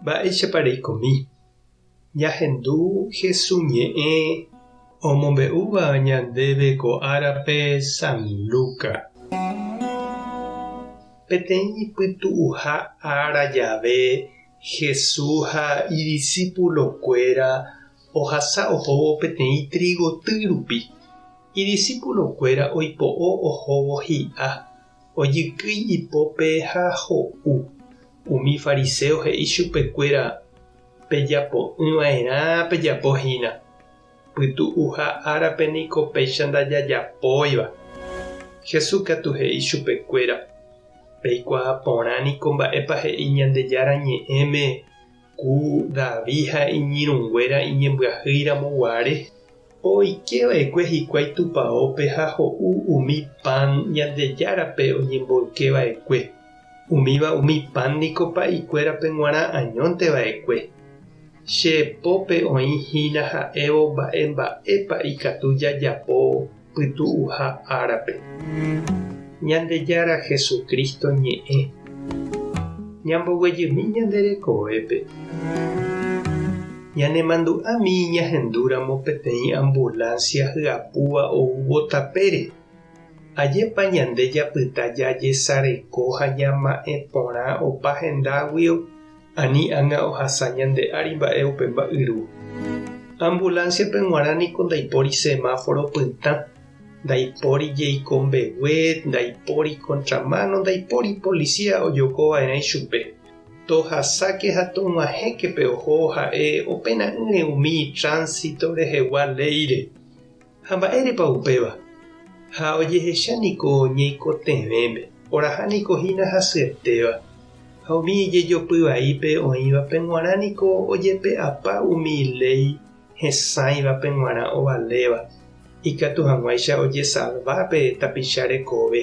Mba'éichapa reikomi? Ñahendu Hesu ñe'ẽ omombe'úva ñandéve ko árape San Luca. Peteĩ pytu'uha ára jave Hesu ha idisípulokuéra ohasa ohóvo peteĩ trigoty rupi. Idisípulokuéra oipo'o ohóvo hi'a Ojykýi ipópe ha ho'u. Umi fariséo he'i chupekuéra, Pejapo'ỹ va'erã pejapo hína. Pytu'uha árape niko péicha ndajajapóiva. Jesús katu he'i chupekuéra, Peikuaa porã niko mba'épa he'i Ñandejára Ñe'ẽme Ku David ha iñirũnguéra iñembyahýi ramo guare, oike va'ekue hikuái tupaópe ha ho'u umi pan Ñandejárape oñemboyke va'ekue. Umíva umi pan niko pa'ikuérape g̃uarã añónte va'ekue. Che pópe oĩ hína ha'évo mba'e mba'épa ikatu jajapo pytu'uha árape. Ñandejára Jesucristo ñe'ẽ. Ñamboguejymi ñande rekovépe. Ñanemandu'ami ñahendúramo peteĩ ambulancia hyapúva oúvo tapére. Ajépa ñande japyta jajesareko ha ñama'ẽ porã opa hendáguio Ani ág̃a ohasa ñande ári mba'e upe mba'yru. Ambulancia-pe g̃uarã niko ndaipóri semáforo pytã, ndaipóri jeiko mbegue, ndaipóri contramano, ndaipóri policía ojoko va'erã ichupe. Tohasáke ha tog̃uahẽke pe oho ha'e opena'ỹre umi tránsito rehegua léire. Ha mba'érepa upéva? Ha ojehecha niko ñeikotevẽme, oraha niko hína hasyetéva. Ha umi jejopy vaípe oĩvape g̃uarã niko ojepe'apa umi léi hesãivape g̃uarã ovaléva, ikatu hag̃uáicha ojesalva pe tapicha rekove.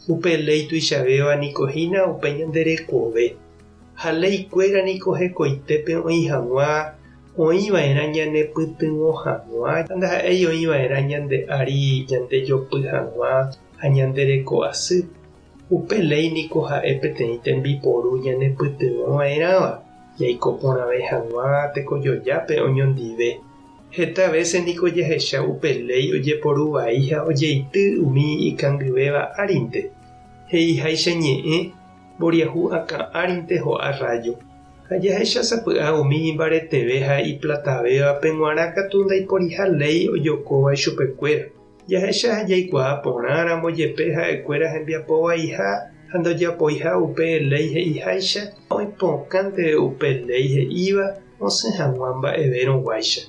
Upe léi tuichavéva niko hína upe ñande rekove. Ha léi kuéra niko hekoitépe oĩ hag̃ua oĩ va'erã ñane pytyvõ hag̃ua, ndaha'éi oĩ va'erã ñande ári ñande jopy hag̃ua ha ñande reko asy. Upe léi niko ha'e peteĩ tembiporu ñane pytyvõ va'erãva jaiko porãve hag̃ua tekojojápe oñondive. Heta vése niko jahecha upe léi ojeporu vai ha ojeity umi ikangyvéva árinte. He'iháicha ñe'ẽ, mboriahu akã árinte ho'a rrájo. Ha jahecha sapy'a umi imbareteve ha iplatavévape g̃uarã katu ndaiporiha léi ojokóva ichupekuéra. Jahecha ha jaikuaa porãramo jepe ha'ekuéra hembiapo vaiha ha ndojapoiha upe léi he'iháicha, oipokãnte upe léi he'íva osẽ hag̃ua mba'evérõguáicha.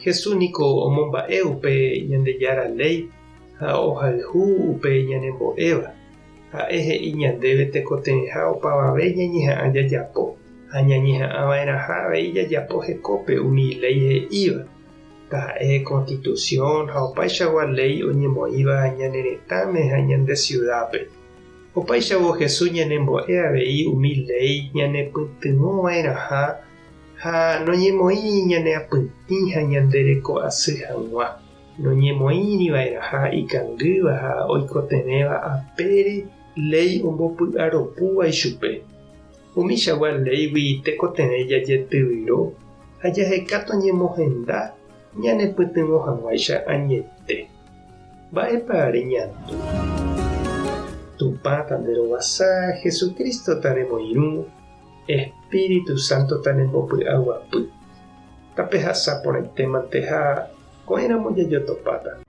Jesús niko omomba'e upe Ñandejára léi ha ohayhu upe ñanembo'éva. Ha'e he'i ñandéve tekotevẽha opavave ñañeha'ã jajapo, ha ñañeha'ãva'erãha avei jajapo hekópe umi léi he'íva, taha'e Constitución ha opaichagua léi oñemoĩva ñane retãme ha ñande ciudápe. Opáichavo Jesús ñanembo'e avei umi léi ñanepytyvõva'erãha ha noñemoĩri ñaneapytĩ ha ñandereko'asy hag̃ua. Noñemoĩriva'erãha ikangýva ha oikotevẽva apére léi ombopy'aropúva ichupe. Umichagua léigui tekotevẽ jajetyvyro ha jaheka toñemohenda ñanepytyvõ hag̃uáicha añete. Mba'épa reñandu? Tupã tanderovasa, Jesucristo tanemoirũ, Espíritu Santo tanembopy'aguapy. Tapehasa porãitémante ha ko'ẽramo jajotopáta.